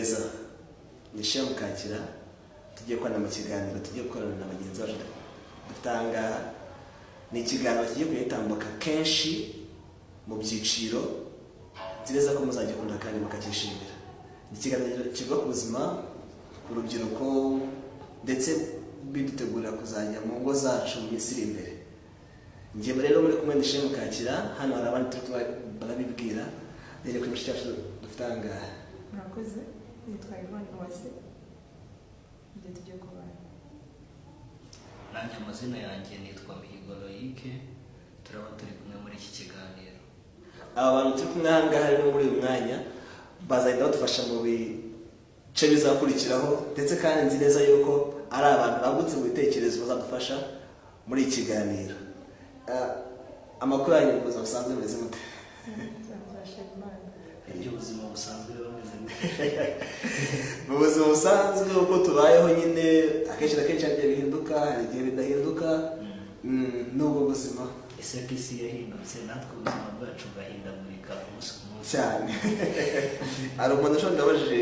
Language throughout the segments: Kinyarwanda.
Neza, ni Shemu Kakira. Tugiye kubana mu kiganiro tugiye gukorana na bagenzi bacu dufite aha ngaha. Ni ikiganiro kigiye kuyitambuka kenshi mu byiciro. Nzi neza ko muzagikunda kandi mukacyishimira. Ni ikiganiro kivuga ku buzima, ku rubyiruko, ndetse bidutegurira kuzajya mu ngo zacu mu minsi iri imbere. Njye rero muri kumwe ni Shemu Kakira. Hano hari abandi turi kuba barabibwira rero kuri mushiki wacu dufite aha ngaha. Murakoze, nitwa Yvonne Uwase, ibyo tugiye kubana. Nanjye amazina yanjye nitwa Mihigo Loyic, turaba turi kumwe muri iki kiganiro. Aba bantu turi kumwe aha ngaha rero muri uyu mwanya bazagenda badufasha mu bice bizakurikiraho, ndetse kandi nzi neza yuko ari abantu bagutse mu bitekerezo bazadufasha muri iki kiganiro. Amakuru yanyu mu buzima busanzwe mumeze mute? Tuzashima Imana. Iby'ubuzima busanzwe biba bimeze gute? Mu buzima busanzwe uko tubayeho nyine, akenshi na kenshi hari igihe bihinduka, hari igihe bidahinduka. N'ubwo buzima. Ese ko isi yahindutse, natwe ubuzima bwacu bugahindagurika umunsi ku munsi. Cyane. Hari umuntu ushobora ndabajije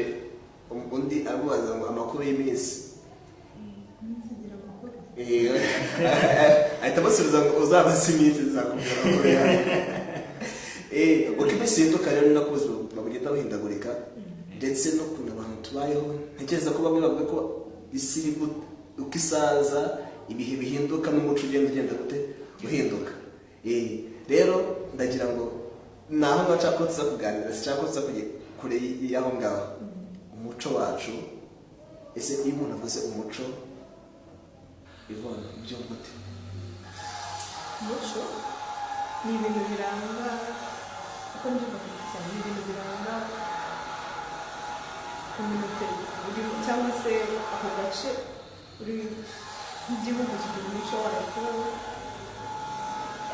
undi aramubaza ngo amakuru y'iminsi. Iminsi igira amakuru. Ahita amusubiza ngo uzabaze iminsi izakubwira amakuru yawe. Uko iminsi ihinduka rero ni nako ubuzima bugenda buhindagurika, ndetse n'ukuntu abantu tubayeho. Ntekereza ko bamwe bavuga ko isi iri uko isaza, ibihe bihinduka, n'umuco ugenda gute uhinduka. Rero ndagira ngo ni aho ngaho nshaka ko tuza kuganira, sinshaka ko tuza kujya kure y'aho ngaho. Umuco wacu, ese iyo umuntu avuze umuco, Yvonne, ubyumva ute? Umuco ni ibintu biranga, uko mbyumva ku giti cyanjye, ni ibintu biranga communauté urimo cyangwa se ako gace uri. Nk'igihugu kigira umuco wacyo,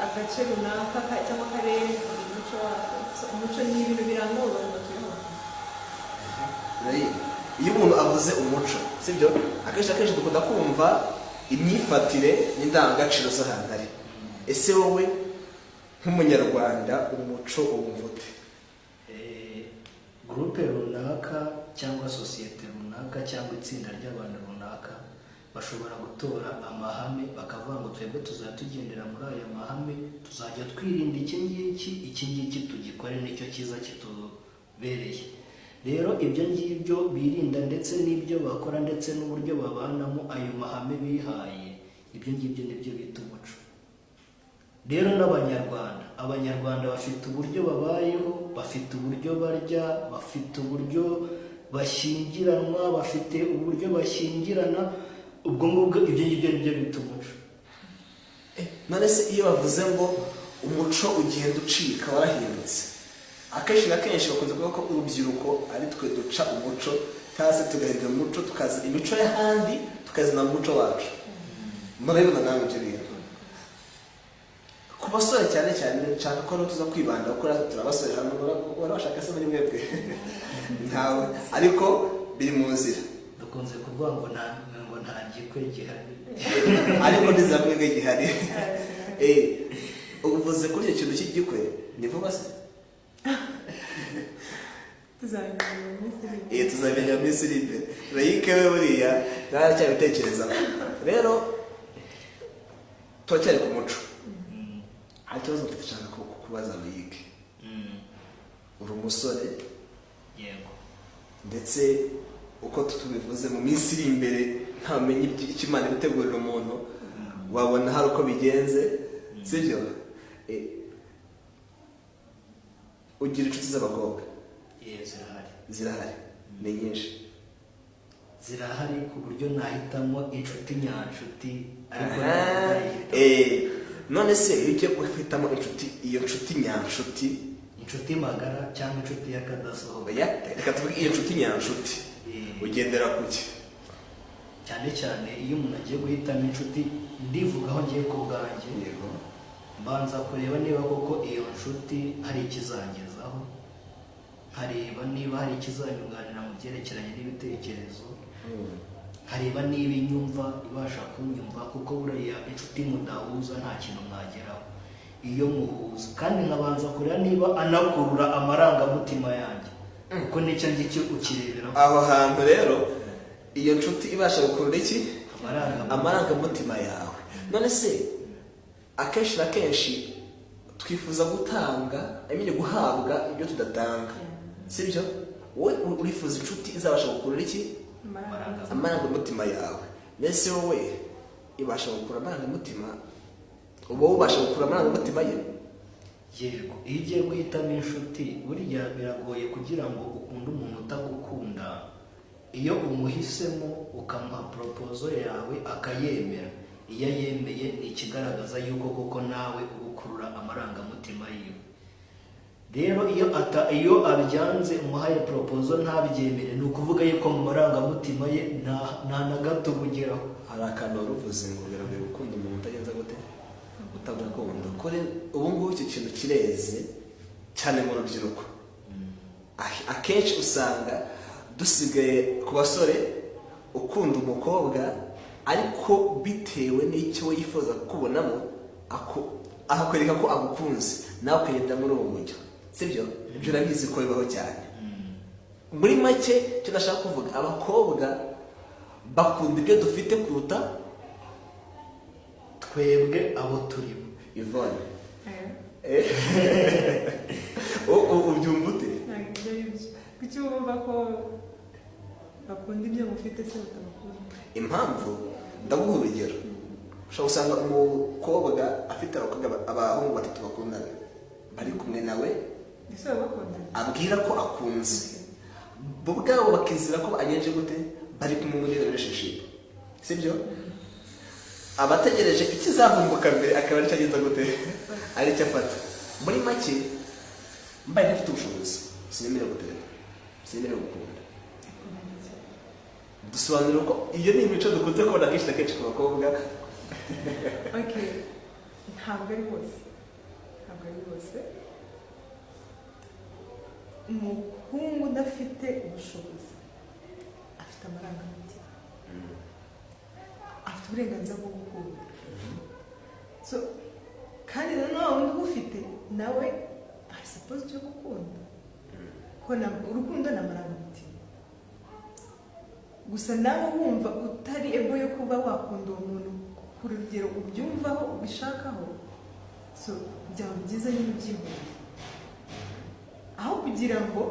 agace runaka cyangwa akarere kagira umuco wako. So, umuco ni ibintu biranga abo bantu batuye aho hantu. Iyo umuntu avuze umuco, sibyo, akenshi na kenshi dukunda kumva imyifatire n'indangagaciro z'ahantu ari. Ese wowe nk'Umunyarwanda umuco uwumva ute? Groupe runaka cyangwa sosiyete runaka cyangwa itsinda ry'abantu runaka bashobora gutora amahame, bakavuga ngo twebwe tuzajya tugendera muri aya mahame, tuzajya twirinda iki ngiki, iki ngiki tugikore, nicyo cyiza kitubereye. Rero ibyo ngibyo birinda ndetse n'ibyo bakora ndetse n'uburyo babanamo, ayo mahame bihaye, ibyo ngibyo nibyo bita umuco. Rero n'Abanyarwanda, Abanyarwanda bafite uburyo babayeho, bafite uburyo barya, bafite uburyo bashyingiranwa, bafite uburyo bashyingirana. Ubwo ngubwo ibyo ngibyo nibyo bita umuco. None se iyo bavuze ngo umuco ugenda ucika, warahindutse, akenshi na kenshi bakunze kuvuga ko urubyiruko ari twe duca umuco cyangwa se tugahindura umuco, tukazana imico y'ahandi, tukazana mu muco wacu. Murabibona nawe ibyo bintu ku basore cyane cyane? Nshaka ko tuza kwibanda kuko natwe turi abasore hano. Urabashaka se muri mwebwe? Ntawe, ariko biri mu nzira. Dukunze kuvuga ngo nta gikwe gihari. Ariko ndizera ko mwebwe gihari. Uvuze kuri icyo kintu cy'igikwe, ni vuba se? Tuzabimenya mu minsi iri imbere. Tuzabimenya mu minsi iri imbere. Loyic we buriya naracyabitekerezaho. Rero turacyari ku muco. Hari ikibazo mfite nshaka kubaza Loyic. Uri umusore. Yego. Ndetse uko tubivuze, mu minsi iri imbere ntamenye icyo Imana ibitegurira umuntu, wabona hari uko bigenze, sibyo? Ugira inshuti z'abakobwa? Yego, zirahari. Zirahari, ni nyinshi? Zirahari ku buryo nahitamo inshuti nyanshuti, ariko Aha. ntabwo nayihitamo. None se iyo ugiye guhitamo inshuti, iyo nshuti nyanshuti, inshuti magara cyangwa inshuti y'akadasohoka? Oya, reka tuvuge iyo nshuti nyanshuti, ugendera ku ki? Cyane cyane iyo umuntu agiye guhitamo inshuti, ndivugaho ngiye ku bwanjye, mbanza kureba niba koko iyo nshuti hari ikizangezaho, nkareba niba hari ikizanyunganira mu byerekeranye n'ibitekerezo, nkareba niba inyumva, ibasha kunyumva, kuko buriya inshuti mudahuza nta kintu mwageraho. Iyo muhuza kandi, nkabanza kureba niba anakurura amarangamutima yanjye. Kuko nicyo ngicyo ukireberaho. Aho hantu rero, iyo nshuti ibasha gukurura iki? Amarangamutima. Amarangamutima yawe. None se akenshi na kenshi twifuza gutanga, I mean, guhabwa ibyo tudatanga, sibyo? Wowe urifuza inshuti izabasha gukurura iki? Amarangamutima. Amarangamutima yawe. Mbese wowe ibasha gukurura amarangamutima, uba ubasha gukurura amarangamutima ye? Yego, iyo ugiye guhitamo inshuti, burya biragoye kugira ngo ukunde umuntu utagukunda. Iyo umuhisemo ukamuha proposal yawe akayemera, iyo ayemeye ni ikigaragaza yuko koko nawe uba ukurura amarangamutima yiwe. Rero iyo abyanze, umuhaye proposal ntabyemere, ni ukuvuga yuko mu marangamutima ye nta na gato bugeraho. Hari akantu wari uvuze ngo biragoye gukunda umuntu utagenza gute? Utagukunda. Ko rero ubu ngubu icyo kintu kireze cyane mu rubyiruko. Akenshi usanga dusigaye ku basore, ukunda umukobwa ariko bitewe n'icyo we yifuza kukubonamo, akakwereka ko agukunze, nawe ukagenda muri uwo mujyo, sibyo? Ibyo urabizi ko bibaho cyane. Muri make, icyo ndashaka kuvuga, abakobwa bakunda ibyo dufite kuruta twebwe abo turimo. Yvonne, Eh, ubyumva ute? Ntabwo ibyo ari byo. Kuki wumva ko bakunda ibyo mufite se batabakunda? Impamvu, ndaguha urugero. Ushobora gusanga umukobwa afite abakobwa, abahungu batatu bakundana, bari kumwe nawe, Ese baba bakundana? abwira ko akunze, bo ubwabo bakizera ko agenje gute, bari kumwe muri relationship, sibyo? Abategereje ikizavumbuka mbere akaba aricyo agenza gute, aricyo afata. Muri make, mbaye ntafite ubushobozi, sinemerewe gutereta, sinemerewe gukunda. Dusobanura ko iyo ni imico dukunze kubona kenshi na kenshi ku bakobwa. Okay, ntabwo ari bose, ntabwo ari bose. Umuhungu udafite ubushobozi afite amarangamutima, afite uburenganzira bwo gukunda. So kandi nanone wundi ubufite nawe ari supposed yo gukunda, ko urukundo ni amarangamutima. Gusa nawe wumva utari able yo kuba wakunda uwo muntu ku rugero ubyumvaho, ubishakaho, so byaba byiza nyine ubyihoreye aho kugira ngo,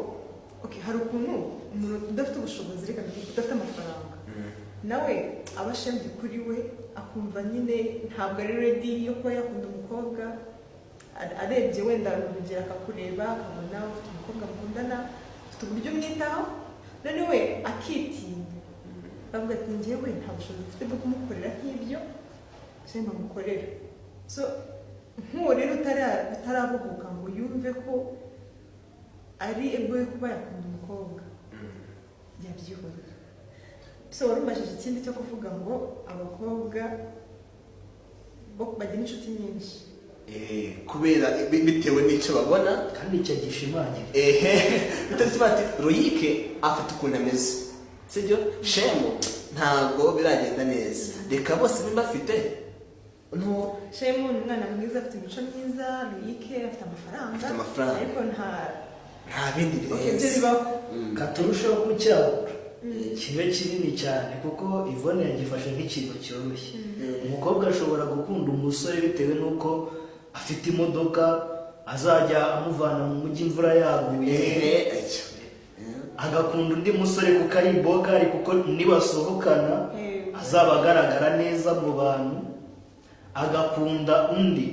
okay, hari ukuntu umuntu udafite ubushobozi, reka mbivuge, udafite amafaranga, nawe aba ashamed kuri we, akumva nyine ntabwo ari ready yo kuba yakunda umukobwa. Arebye wenda urugero akakureba, akabona ufite umukobwa mukundana, ufite uburyo umwitaho, none we akitinya, bavuga ati: "Njyewe nta bushobozi mfite bwo kumukorera nk'ibyo shema mukorera." So nk'uwo rero utarabohoka ngo yumve ko ari able yo kuba yakunda umukobwa, yabyihorera. So wari umbajije ikindi cyo kuvuga ngo abakobwa bo bagira inshuti nyinshi. Kubera bitewe n'icyo babona. Kandi icyo gishimangira. Ehe, bitari bati Royike afite ukuntu ameze, sibyo? Shemu ntabwo biragenda neza, reka bose niba bafite no Shemu ni umwana mwiza, afite imico myiza. Royike afite amafaranga. Afite amafaranga. Ariko nta Nta bindi ibyo birenze. Bibaho. Katurushaho kucyagura kibe kinini cyane, kuko Yvonne yagifashe nk'ikintu cyoroshye. Umukobwa ashobora gukunda umusore bitewe n'uko afite imodoka azajya amuvana mu mujyi imvura yaguye, Ehe, icyo. agakunda undi musore kuko ari bogari, kuko nibasohokana azaba agaragara neza mu bantu, agakunda undi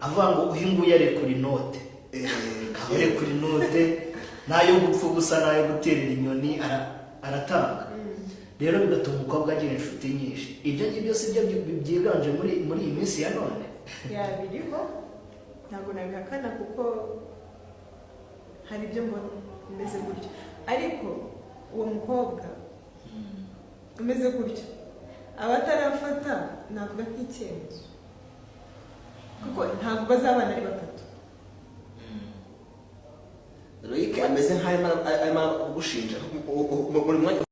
avuga ngo uyu nguyu arekura inote, akaba arekura inote n'ayo gupfa ubusa n'ayo guterera inyoni, aratanga. Rero bigatuma umukobwa agira inshuti nyinshi. Ibyo ngibyo si byo byiganje muri iyi minsi ya none? Yabiriho, ntabwo nabihakana, kuko hari ibyo mbona bimeze gutyo. Ariko uwo mukobwa umeze gutyo aba atarafata, navuga nk'icyemezo, kuko ntabwo bazabana ari batatu. Loic ameze nk'aho arimo aragushinja buri mwanya.